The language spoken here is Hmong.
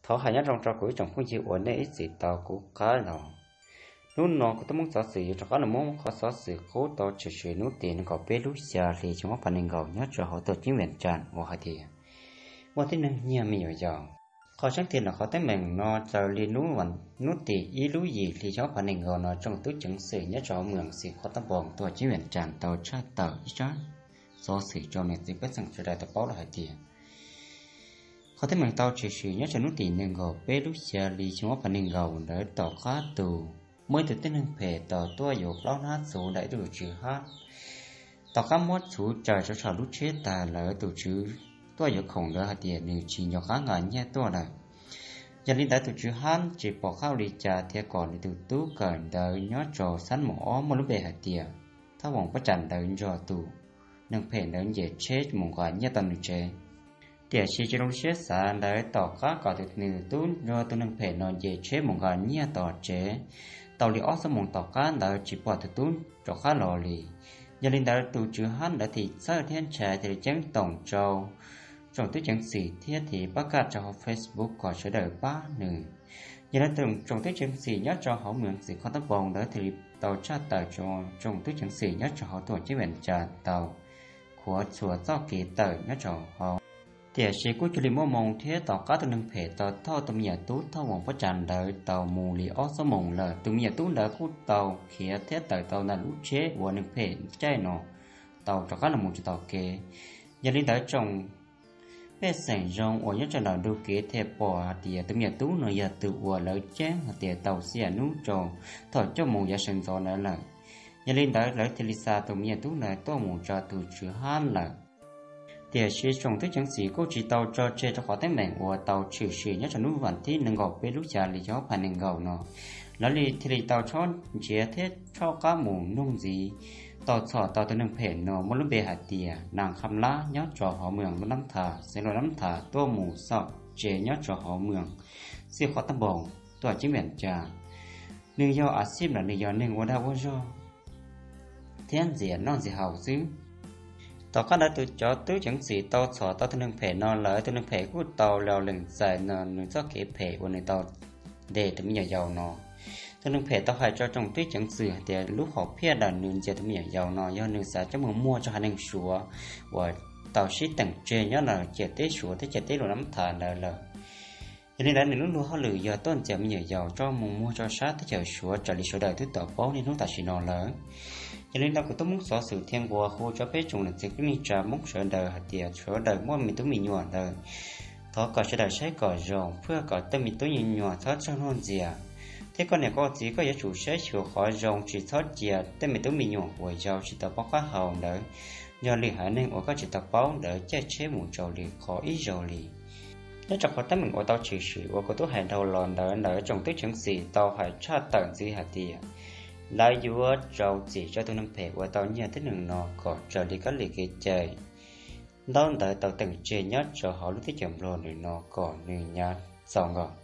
Thov hais nyob zoo rau kuv ib tsoom phooj ywg uas nej ib txwm tau kuv qab los. Hnub no kuv tuaj muab xov xwm yuav rov qab los muab qhov xov xwm qub tau tshwm sim hnub tim nees nkaum peb lub xya hli xyoo ob phav nees nkaum nyob rau hauv tuam ceeb Vias Cas uas hais tias muaj tib neeg nyiag me nyuam yaus. Qhov tseeb tiag ntawm qhov teeb meem no raws li hnub tim ib lub yim hli xyoo ob phav nees nkaum no tsoom tub ceev xwm nyob rau hauv moos Xim Khoj Tab Npoos tuam ceeb Vias Cas tau tshaj tawm ib tsab xov xwm rau niam txiv pej xeem sawv daws tau paub lawm hais tias qhov teeb meem tau tshwm sim nyob rau hnub tim nees nkaum peb lub xya hli xyoo ob phav nees nkaum ntawd tom qab tus muaj ib tug tib neeg phem tau tuaj yuav plaub hnab txhuv ntawm ib tug tswv hab. Tom qab muab txhuv tsaws rau saum lub tsheb tag lawm tus tswv tuaj yuav khoom ntawd hais tias nws tsis nco qab nqa nyiaj tuaj lawm. Yog li ntawd tus tswv hab tsis pom qab ua li cas thiaj kom nws tus tub kawm ntawv nyob rau xab moos ob muaj lub npe hais tias Thaj Voos Pab Cas ntawd nrog tus neeg phem ntawd nce tsheb mus nqa nyiaj tau nws tsev. Tiam sis tsis zoo siab xav ntawd tom qab kom tus nws tub nrog tus neeg phem no nce tsheb mus nqa nyiaj tom tsev tau li ob xuab moos tom qab ntawd tsis pom tus tub rov qab los li. Yog li ntawd tus tswv hab ntawd thiaj txhawj thiab ntshai thiaj li ceeb toom rau tsoom tub ceev xwm thiab thiaj pab kaj rau hauv Facebook kom sawv daws pab nws. Yog li ntawd tsoom tub ceev xwm nyob rau hauv moos Xim Khoj Tab Npoos ntawd thiaj li tau tshaj tawm rau tsoom tub ceev xwm nyob rau hauv tuam ceeb Vias Cas tau khuav txhua txoj kev tawm nyob rau hauv. Tiam sis kuj cia li muaj moo thiab tom qab tus neeg phem tau thauj tus me nyuam tub Thaj Voos Pab Cas ntawd tau mus li ob xuab moos lawm tus me nyuam tub ntawd kuj tau khiav thiab tawm tau ntawm lub tsheb uas neeg phem caij no tau rov qab los mus tsis tau kev. Yog li ntawd tsoom pej xeem zoo uas nyob rau ntawm ntug kev thiaj pom hais tias tus me nyuam tub no yog tus uas lawv ceeb hais tias tau xya hnub rau thaum cuaj moos yav sawv ntxov ntawd lawm. Yog li ntawd lawv thiaj li xa tus me nyuam tub ntawd tuaj mus rau tus tswv hab lawm. Tiam sis tsoom tub ceev xwm kuj tsis tau tso tseg rau qhov teeb meem uas tau tshwm sim nyob rau hnub vas thib nees nkaum peb lub xya hli xyoo ob phav nees nkaum no. Lawv li thiaj li tau tshawb nrhiav thiab rov qab mus nug ntxiv tau txhom tau tus neeg phem no muaj lub npe hais tias Nas Kham Lab nyob rau hauv moos Luam Nab Thas, xeev Luam Nab Thas tuaj mus xauj tsev nyob rau hauv moos Xim Khoj Tab Npoos tuam ceeb Vias Cas. Nws yog a xij los nws yog neeg ua dag ua zog thiab ntxias noj ntxias haus xwb. Tom qab ntawd tus cov tub ceev xwm tau txhom tau tus neeg phem no lawm tus neeg phem kuj tau los lees txais nws txoj kev phem uas nws tau ntes tus me nyuam yaus no. Tus neeg phem tau hais rau tsoom tub ceev xwm hais tias lub hom phiaj ntawm nws ntxias tus me nyuam yaus no yog nws xav coj mus muag rau haiv neeg Suav uas tau sib teem tseg nyob rau ciam teb Suav thiab ciam teb Luam Nab Thas ntawd lawm. Yog li ntawd nws lub luag hauj lwm yog tuaj ntxias me nyuam yaus coj mus muag rau sab teb chaws Suav raws li sawv daws twb tau paub niaj hnub tam sim no lawm. Yog li ntawd kuv tuaj muab xov xwm thiab nqua hu rau peb tsoom niam txiv kwv tij neej tsa Hmoob sawv daws hais tias sawv daws muaj me tub me nyuam ntawd thov kom sawv daws saib kom zoo, pab kom tej me tub me nyuam txhob raug luag ntxias. Thiab koj niam koj txiv koj yuav tsum saib xyuas qhov zoo, tsis txhob cia tej me tub me nyuam uas yau tsis tau paub qab hau ntawd yog lwm haiv neeg uas koj tsis tau paub ntawd caij tsheb mus rau lwm qhov ib zaug li. Nyob rau qhov teeb meem uas tau tshwm sim uas kuv twb hais dhau los ntawd, ntawd tsoom tub ceev xwm tau hais tshaj tawm ntxiv hais tias lawv yuav rau txim rau tus neeg phem uas tau nyiag tib neeg no kom raws li kab li kev cai ntaub ntawv tau teem tseg nyob rau hauv lub teb chaws Nplog ntawm no kom nws hnyav txaus nkaus.